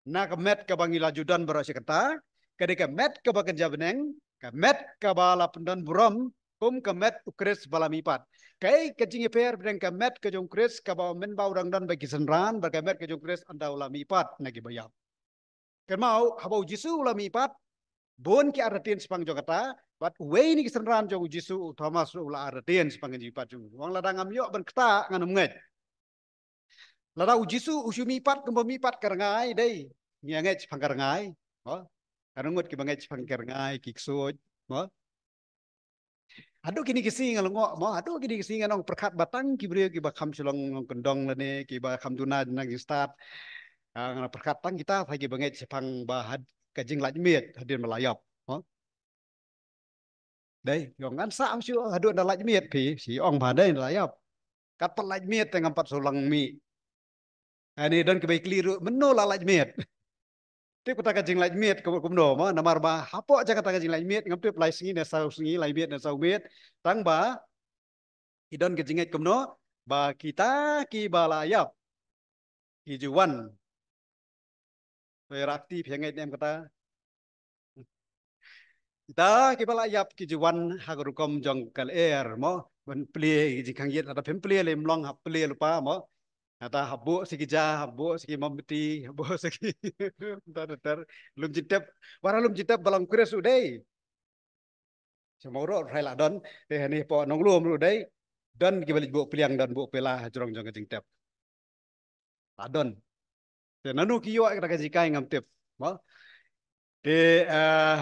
na ka met kaba ngi la ju don baroh shi katta, ka dei ka met kaba kynja bneng, ka met kaba la pyndon burom kum ka met U Khrist ba la mihpat. Kaei ka jingïapher pdeng ka met ka jong U Khrist kaba mynba u dang don bad ki synran bad ka met ka jong U Khrist ynda u la mihpat na kiba ïap? Kynmaw haba U Jisu u la mihpat, bun ki artatien shaphang jong kata, bad uwei na ki synran jong U Jisu, u Thomas ruh u la artatien shaphang ka jingmihpat jong u. U ong lada ngam ïoh ban ktah ngan ym ngeit. Lada U Jisu u shu mihpat kumba mihpat ka rngai, dei, ngi ïa ngeit shaphang ka rngai. Mo, ka rngut kiba ngeit shaphang ka rngai, ki ksuid, mo. Haduh kine ki sngi nga lyngngoh mo, haduh kine ki sngi nga ong pyrkhat ba tang ki briew kiba kham shu long nongkyndong lane kiba kham duna na ki stad. Ah, nga pyrkhat tang kita sa kiba ngeit shaphang ba had ka jinglait miet hadien ba la ïap mo. Dei, ïong ngan sah shu haduh da lait miet phi, shi ong ba dei da la ïap. Kat pat lait miet te ngam pat shu lang mih. Ani don kiba kylli ruh mynno la lait miet. Tip kata ka jinglait miet ka kumno mo, namar ba hapoh jong kata ka jinglait miet ngam tip lai sngi ne saw sngi, lai miet ne saw miet. Tang ba i don ka jingngeit kumno ba kita kiba la ïap ki ju wan. Phi rakti phi ngeit ne em kata? Kita kiba la ïap ki ju wan ha ka rukom jong ka lyer mo, ban plie ki jingkhang ïit, lada phim plie lei ym long, hap plie lypa mo. Kata hap buh sa ki ja, hap buh sa ki mombati, hap buh sa ki ta ter ter. Lum jingtep, wara lum jingtep ba long Khrist u dei. Sha Mawroh ruh la don, te hani hapoh Nonglum ruh dei, don kiba leit buh pliang, don buh pela ha jrong jong ka jingtep. La don. Te nanu ki ïoh kata ka jinghikai ngam tip. Mo? Te, eh,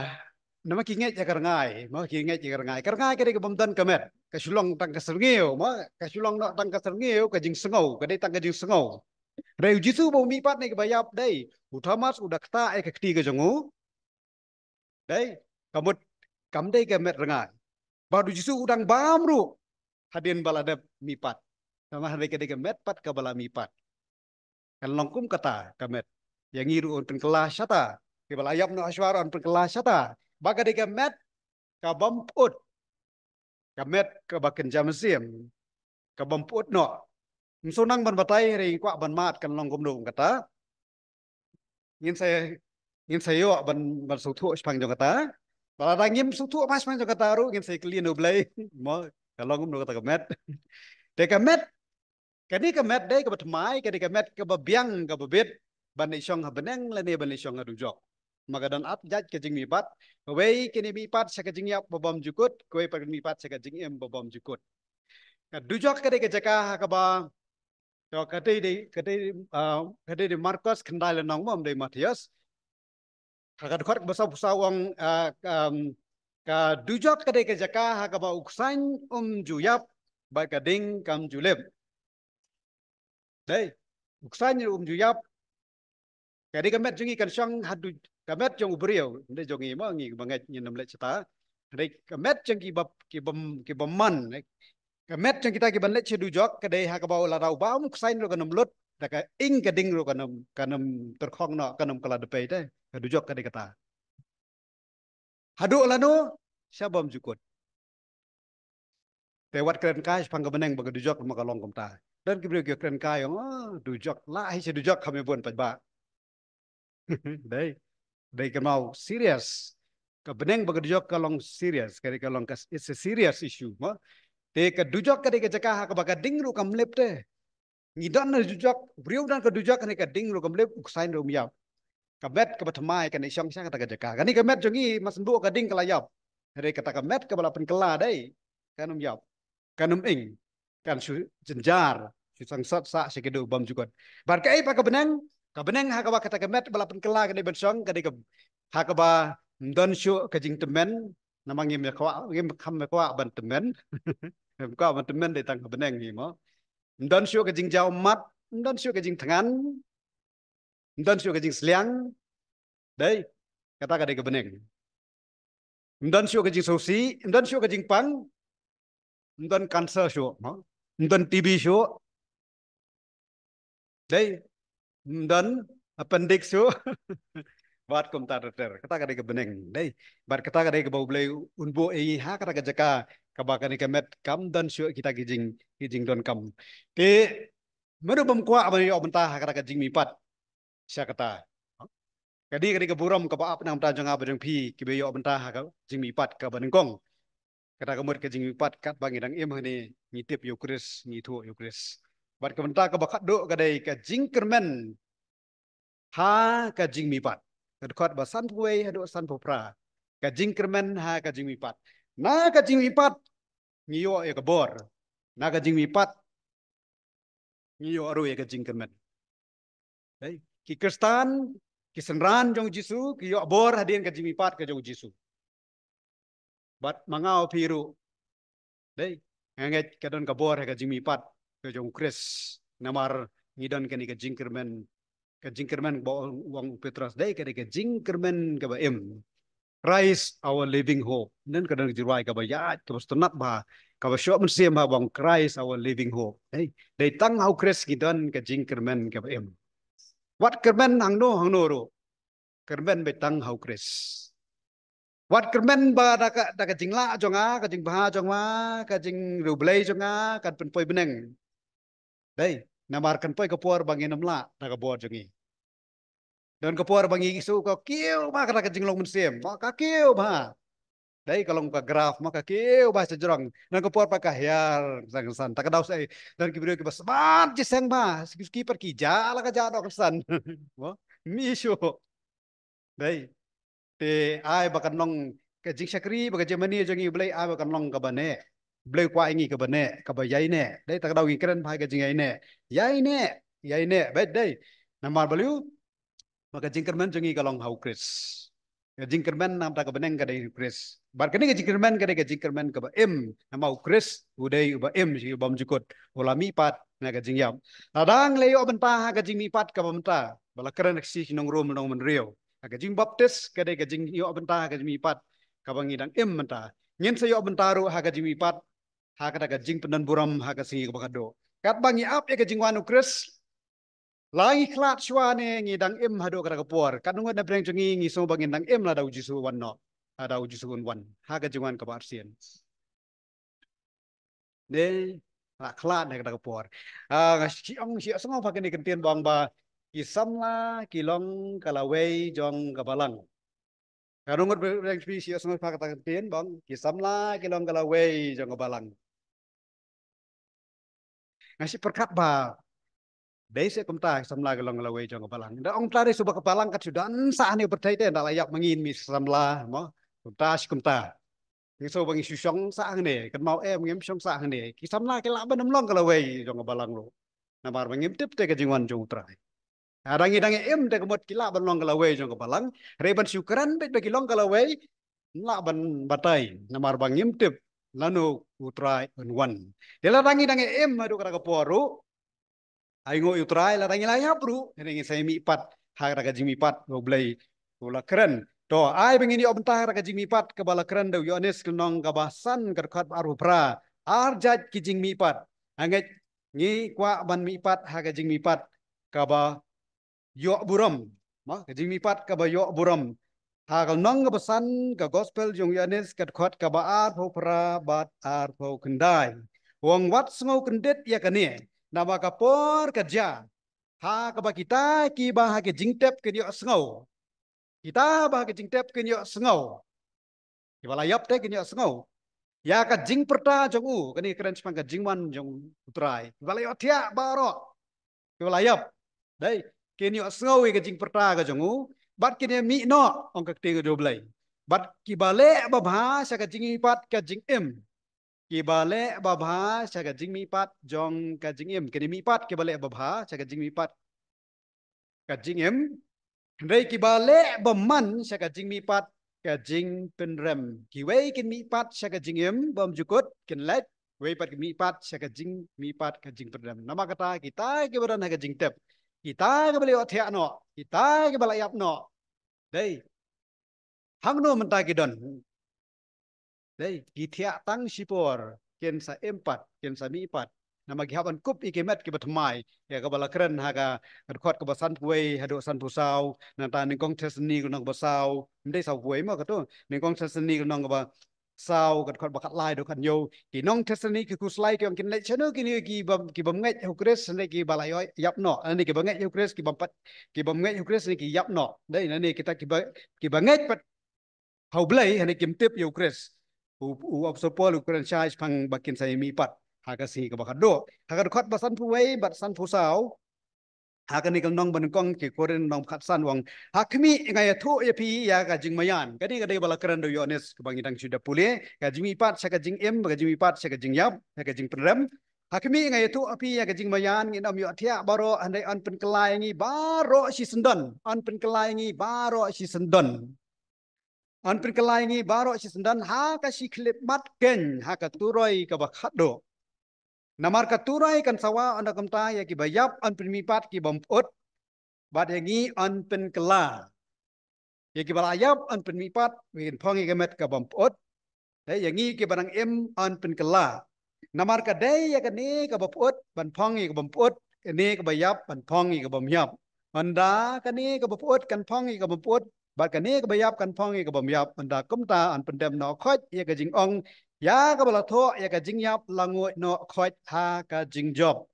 namar ki ngeit ïa ka rngai, mo, ki ngeit ïa ka rngai. Ka rngai ka dei kaba ym don ka met, ka shu long tang ka syrngiew, mo, ka shu long noh tang ka syrngiew, ka jingsngew, ka dei tang ka jingsngew. Hynrei u Jisu ba u mihpat ne kaba ïap dei, u Thomas u da ktah ïa ka kti ka jong u. Dei, ka mut kam dei ka met rngai. Bad u Jisu u dang bam ruh hadien ba la dep mihpat. Namar hynrei ka dei ka met pat kaba la mihpat. Kan long kum kata ka met. Ïa ngi ruh yn pynkylla shata. Kiba la ïap noh ha shuwa ruh yn pynkylla shata. Ba ka dei ka met kabym pyut. Ka met kaba kynja mynsiem. Kabym pyut noh. Ym shu nang ban batai, hynrei ngi kwah ban mad kan long kumno kum kata. Ngin sa, ngin sa ïoh ban, ban sngewthuh shaphang jong kata. Ba lada ngim sngewthuh shaphang jong kata ruh ngin sa kylli ïa U Blei. Mo, ka long kumno kata ka met. Te ka met, kane ka met dei kaba thymmai, kane ka met kaba biang kaba bit ban leit shong ha bneng lane ban leit shong ha dujok. Ma ka don ar jait ka jingmihpat, kawei kane mihpat sha ka jingïap ba bymjukut, kawei pat mihpat sha ka jingim ba bymjukut. Ka dujok ka dei ka jaka ha kaba, to, ka dei, dei, ka dei, ah, ka dei, dei Markos khyndai lynnong, mo, ym dei Mathaios. Ha ka dkhot kaba sawphew saw ong, ah, um, ka dujok ka dei ka jaka ha kaba u ksain um ju ïap bad ka ding kam ju lip. Dei, u ksain um ju ïap. Ka dei ka met jong ngi kan shong ha du-, ka met jong u briew, ym dei jong ngi, mo, ngi ba ngeit ngin ym leit shata. Dei ka met jong ki ba, ki bym, ki bymman, eh. Ka met jong kita ki ban leit sha dujok ka dei ha kaba lada u bam u ksain ruh kan ym lut, da ka ing ka ding ruh kan ym, kan ym tyrkhong noh, kan ym kylla dpei te. Ka dujok ka dei kata. Haduh lano, sha bymjukut. Te wat kren kai shaphang ka bneng bad ka dujok, ma ka long kumta. Don ki briew ki kren kai ong, ah, dujok, lah hi sha dujok, kham ïa bun paidbah. Dei, dei ka mau serious. Ka bneng bad ka dujok ka long serious, ka dei ka long ka, it's a serious issue, mo. Te ka dujok ka dei ka jaka ha kaba ka ding ruh kam lip te. Ngi don ha dujok, briew don ka dujok, kane ka ding ruh kam lip, u ksain ruh um ïap. Ka met kaba thymmai kan ïa shong sha kata ka jaka. Kane ka met jong ngi, mas ndu ka ding ka la ïap. Hynrei kata ka met kaba la pynkylla dei, kan ym ïap, kan ym ing, kan shu jynjar, shu sangsot sah sha ki dei u bymjukut. Bad kaei pat ka bneng, ka bneng ha kaba kata ka met ba la pynkylla ka dei ban shong, ka dei ka, ha kaba ym don shuh ka jingtymmen, namar ngim ïa kwah, ngim kham ïa kwah ban tymmen. Ngim kwah ban tymmen dei tang ka bneng hi, mo. Ym don shuh ka jingjaw mat, ym don shuh ka jingthngan, ym don shuh ka jingsliang. Dei, kata ka dei ka bneng. Ym don shuh ka jingsngewsih, ym don shuh ka jingpang, ym don cancer shuh, mo. Ym don T B shuh. Dei, ym don appendix shuh. Bad kumta ter ter. Kata ka dei ka bneng. Dei, bad kata ka dei kaba U Blei un buh ïa ngi ha kata ka jaka kaba kane ka met kam don shuh kita ki jing, ki jingdonkam. Te mano bym kwah ban ïoh bynta ha kata ka jingmihpat sha kata. Ka dei, ka dei ka burom kaba ap na ka bynta jong nga bad jong phi kiba ïoh bynta ha ka jingmihpat kaba nyngkong. Kata ka mut ka jingmihpat katba ngi dang im hangne ngi tip ïa U Khrist, ngi ithuh ïa U Khrist. Bad ka bynta kaba khatduh ka dei ka jingkyrmen ha ka jingmihpat. Ka dkhot ba sanphew wei haduh sanphew phra. Ka jingkyrmen ha ka jingmihpat. Na ka jingmihpat ngi ïoh ïa ka bor. Na ka jingmihpat ngi ïoh ruh ïa ka jingkyrmen. Dei, ki Khristan, ki synran jong U Jisu, ki ïoh bor hadien ka jingmihpat ka jong U Jisu. Bad ma nga u phi ruh. Dei, nga ngeit ka don ka bor ha ka jingmihpat ka jong U Khrist. Namar ngi don kane ka jingkyrmen, ka jingkyrmen ba ong u Petros, dei, ka dei ka jingkyrmen kaba im. Christ our living hope. Nen ka don ka jingrwai kaba ïaid, kaba sngewtynnat bha, kaba shoh mynsiem bha ba ong Christ our living hope. Dei, dei tang ha U Khrist ngi don ka jingkyrmen kaba im. Wat kyrmen hangno hangno ruh, kyrmen beit tang ha U Khrist. Wat kyrmen ba da ka, da ka jinglah jong nga, ka jingbha jong nga, ka jingriewblei jong nga kan pynpoi bneng. Dei, namar kan poi ka por ba ngin ym lah da ka bor jong ngi. Don ka por ba ngi sngew ka kiew bha kata ka jinglong mynsiem, ba ka kiew bha. Dei, ka long ka graph, ma ka kiew bha sha jrong. Don ka por ba ka hiar san san. Ta ka daw sa, don ki briew kiba smat jingïaseng bha, suki suki pat ki jah la ka jah doh kynsan. Mo, mi shu. Dei. Te ai ba kan long ka jingshakri, ba ka jingmane jong ngi U Blei, ai ba kan long kaba neh. U Blei u kwah ïa ngi kaba neh, kaba ïaineh. Dei, ta ka daw ngi kren bha ka jingïaineh. Ïaineh, ïaineh beit, dei. Namar balei? Ba ka jingkyrmen jong ngi ka long ha U Khrist. Ka jingkyrmen namar ka bneng ka dei U Khrist. Bad kane ka jingkyrmen ka dei ka jingkyrmen kaba im, namar U Khrist u dei uba im, shi bymjukut, u la mihpat na ka jingïap. Lada ngi la ïoh bynta ha ka jingmihpat kaba mynta, ba la kren ha ka shithi ki nong Rom lynnong hynriew, ha ka jingbaptis ka dei ka jingïoh bynta ha ka jingmihpat kaba ngi dang im mynta. Ngin sa ïoh bynta ruh ha ka jingmihpat ha kata ka jingpyndonburom ha ka sngi kaba khatduh. Katba ngi ap ïa ka jingwan U Khrist, la ngi khlad shuwa ne ngi dang im haduh kata ka por? Katno ngut na pdeng jong ngi ngi sngew ba ngin dang im lada U Jisu u wan noh, lada U Jisu un wan ha ka jingwan kaba arsien? Ne la khlad na kata ka por. Ah, nga shu ong, shu ïohsngew ha kane ka ktien ba ong ba ki samla ki long ka lawei jong ka balang. Katno ngut na pdeng jong phi shu ïohsngew ha kata ka ktien ba ong ki samla ki long ka lawei jong ka balang? Nga shu pyrkhat ba dei seh kumta, ki samla ki long ka lawei jong ka balang. Nda ong tla dei shuh ba ka balang kat shu don sah hangne ha pyrthei te, nda la ïap ma ngi, ngi samla mo. Kumta shi kumta. Ngi sngew ba ngi shu shong sah hangne, kynmaw em ngim shong sah hangne. Ki samla ki lah ban ym long ka lawei jong ka balang ruh, namar ba ngim tip te ka jingwan jong U Trai. Lada ngi dang im te ka mut ki lah ban long ka lawei jong ka balang. Hynrei ban shu kren beit ba ki long ka lawei, lah ban batai, namar ba ngim tip lano U Trai un wan. Te lada ngi dang im haduh kata ka por ruh, ai nguh ïa U Trai, lada ngi la ïap ruh, hynrei ngin sa ïa mihpat ha kata ka jingmihpat ba U Blei u la kren. To, ai ba ngin ïoh bynta ha kata ka jingmihpat kaba la kren da u Ïoannis, ka lynnong kaba san, ka dkhot ba arphew phra. Ar jait ki jingmihpat. Nga ngeit ngi kwah ban mihpat ha ka jingmihpat kaba ïoh burom. Mo, ka jingmihpat kaba ïoh burom. Ha ka lynnong kaba san ka Gospel jong u Ïoannis, ka dkhot kaba arphew phra bad arphew khyndai. U ong, wat sngew kyndit ïa kane, namar ka por ka jia ha kaba kita kiba ha ka jingtep kin ïohsngew. Kita ba ha ka jingtep kin ïohsngew. Kiba la ïap te kin ïohsngew ïa ka jingpyrta jong u. Kane ka kren shaphang ka jingwan jong U Trai. Kiba la ïohthiah baroh, kiba la ïap, dei, kin ïohsngew ïa ka jingpyrta ka jong u, bad kin ïa mih noh, ong ka ktien ka jong U Blei. Bad kiba leh babha sha ka jingmihpat ka jingim. Kiba leh babha sha ka jingmihpat jong ka jingim. Kine mihpat kiba leh babha sha ka jingmihpat ka jingim. Hynrei kiba leh bymman sha ka jingmihpat ka jingpynrem. Kiwei kin mihpat sha ka jingim bymjukut, kin leit, wei pat kin mihpat sha ka jingmihpat ka jingpynrem. Namar kata kita kiba don ha ka jingtep, kita kiba la ïohthiah noh, kita kiba la ïap noh, dei, hangno mynta ki don? Dei, ki thiah tang shipor, kin sa im pat, kin sa mih pat. Namar ki hap ban kup ïa ki met kiba thymmai, ïa kaba la kren ha ka dkhot kaba sanphew wei haduh sanphew saw, nangta nyngkong Thessaloni ka lynnong kaba saw, ym dei sanphew wei mo kato, nyngkong Thessaloni ka lynnong kaba saw, ka dkhot ba khatlai haduh khathynñiew. Ki nong Thessaloni ki khuslai ki ong, kin leit shano kine ki bym, ki bym ngeit ha U Khrist, hynrei kiba la ïoh ïap noh, lane kiba ngeit ha U Khrist ki bym pat, ki bym ngeit ha U Khrist ne ki ïap noh. Dei, lane kita kiba, kiba ngeit pat ha U Blei, hynrei kim tip ïa U Khrist. U, u Apostol Paul u kren shai shaphang ba kin sa ïa mih pat ha ka sngi kaba khatduh. Ha ka dkhot ba sanphew wei bad sanphew saw, ha kane ka lynnong ba nyngkong ki Korinth lynnong ba khatsan, u ong, ha khmih nga ïathuh ïa phi ïa ka jingmaïan. Kane ka dei ba la kren da u Ïoannis kaba ngi dang shu dep pule, ka jingmihpat sha ka jingim, ka jingmihpat sha ka jingïap, sha ka jingpynrem. Ha khmih nga ïathuh ïa phi ïa ka jingmaïan, ngin ym ïohthiah baroh, hynrei yn pynkylla ïa ngi baroh shisyndon. Yn pynkylla ïa ngi baroh shisyndon. Yn pynkylla ïa ngi baroh shisyndon ha ka shi khyllipmat keiñ, ha ka turoi kaba khatduh. Namar ka turoi kan sawa ynda kumta, ïa kiba ïap yn pynmihpat ki bym pyut, bad ïa ngi yn pynkylla. Ïa kiba la ïap yn pynmihpat, kin phong ïa ka met ka bym pyut. Dei, ïa ngi kiba dang im yn pynkylla. Namar ka dei ïa kane kaba pyut ban phong ïa ka bym pyut, kane kaba ïap ban phong ïa ka bym ïap. Ynda kane kaba pyut kan phong ïa ka bym pyut, bad kane kaba ïap kan phong ïa ka bym ïap, ynda kumta yn pyndem noh khoit ïa ka jingong ïa kaba la thoh, ïa ka jingïap la nguid noh khoit ha ka jingjop.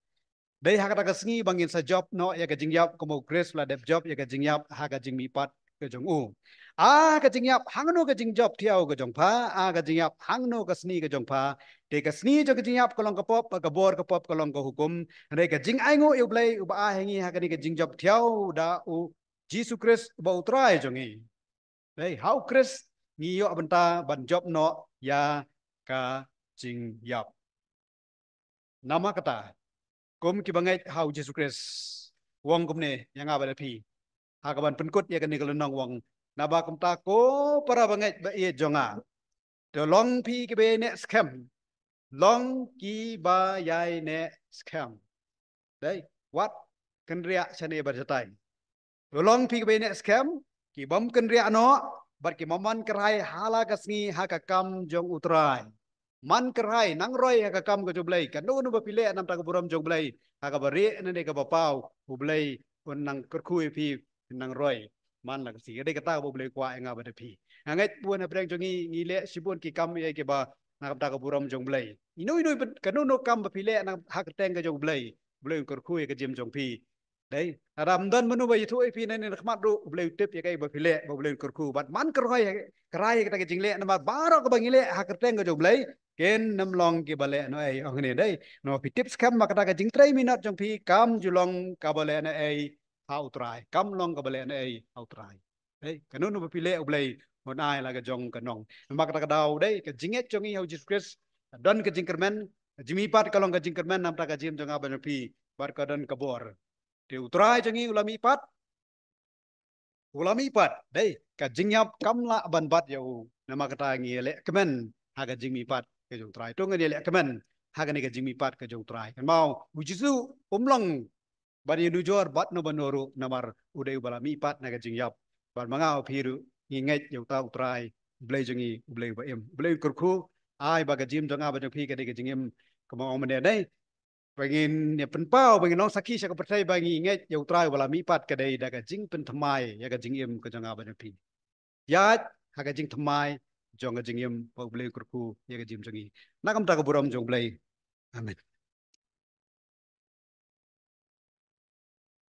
Dei ha kata ka sngi ba ngin sa jop noh ïa ka jingïap, kumba U Khrist u la dep jop ïa ka jingïap ha ka jingmihpat ka jong u. A ka jingïap, hangno ka jingjop thiaw ka jong pha? A ka jingïap, hangno ka sni ka jong pha? Te ka sni jong ka jingïap ka long ka pop, ka bor ka pop ka long ka hukum. Hynrei ka jingainguh ïa U Blei uba ai ha ngi ha kane ka jingjop thiaw da U Jisu Khrist uba U Trai jong ngi. Dei, ha U Khrist ngi ïoh bynta ban jop noh ïa ka jingïap. Namar kata, kum kiba ngeit ha U Jisu Khrist, u ong kumne ïa nga bad ïa phi, ha kaban pynkut ïa kane ka lynnong, u ong, Naba kumta ko para bangeit ba ïeit jong nga, to long phi kiba ïaineh skhem. Long kiba ïaineh skhem. Dei, wat kynriah shane bad shatai. To long phi kiba ïaineh skhem, ki bym kynriah noh, bad ki bym wan kyrhai ha la ka sngi ha ka kam jong U Trai. Man kyrhai, nang roi ha ka kam ka jong U Blei. Kano kano ba phi leh namar ka burom jong U Blei, ha kaba rieh ne kaba paw, U Blei un nang kyrkhu ïa phi, nang roi. Man la ka sngi, dei kata ba U Blei u kwah ïa nga bad ïa phi. Nga ngeit bun ha pdeng jong ngi, ngi leh shibun ki kam ïa kiba namar ka burom jong U Blei. Ino ino, kano kano kam ba phi leh na ha kyrteng ka jong U Blei, U Blei un kyrkhu ïa ka jingim jong phi. Dei, lada ym don mano ba ïathuh ïa phi nangne na khmat ruh, U Blei u tip ïa kaei ba phi leh, ba U Blei un kyrkhu. Bad man kyrhai, kyrhai ïa kata ka jingleh, namar baroh kaba ngi leh ha kyrteng ka jong U Blei, kin ym long kiba leh noh ei, ong hangne. Dei, namar phi tip skhem ba kata ka jingtrei minot jong phi kam ju long kaba leh noh ei ha U Trai, kam long kaba leh noh ei ha U Trai. Dei, kano kano ba phi leh, U Blei un ai la ka jong ka nong. Namar kata ka daw, dei, ka jingngeit jong ngi ha U Jisu Khrist, don ka jingkyrmen, ka jingmihpat ka long ka jingkyrmen namar ka jingim jong nga bad jong phi, bad ka don ka bor. Te U Trai jong ngi u la mihpat, u la mihpat, dei, ka jingïap kam lah ban bat ïa u. Namar kata ngi leh kmen ha ka jingmihpat ka jong U Trai. To ngin ïa leh kmen ha kane ka jingmihpat ka jong U Trai. Kynmaw, U Jisu um long ban ïanujor bad no bad no ruh, namar u dei uba la mihpat na ka jingïap. Bad ma nga bad phi ruh ngi ngeit ïa uta U Trai, U Blei jong ngi, U Blei uba im, U Blei un kyrkhu, ai ba ka jingim jong nga bad jong phi ka dei ka jingim, kumba ong mynne, dei, ba ngin ïa pynpaw, ba ngin long sakhi sha ka pyrthei ba ngi ngeit ïa U Trai uba la mihpat, ka dei da ka jingpynthymmai ïa ka jingim ka jong nga bad jong phi. Ïaid ha ka jingthymmai jong ka jingim ba U Blei u kyrkhu ïa ka jingim jong ngi. Na ka bynta ka burom jong U Blei. Amen.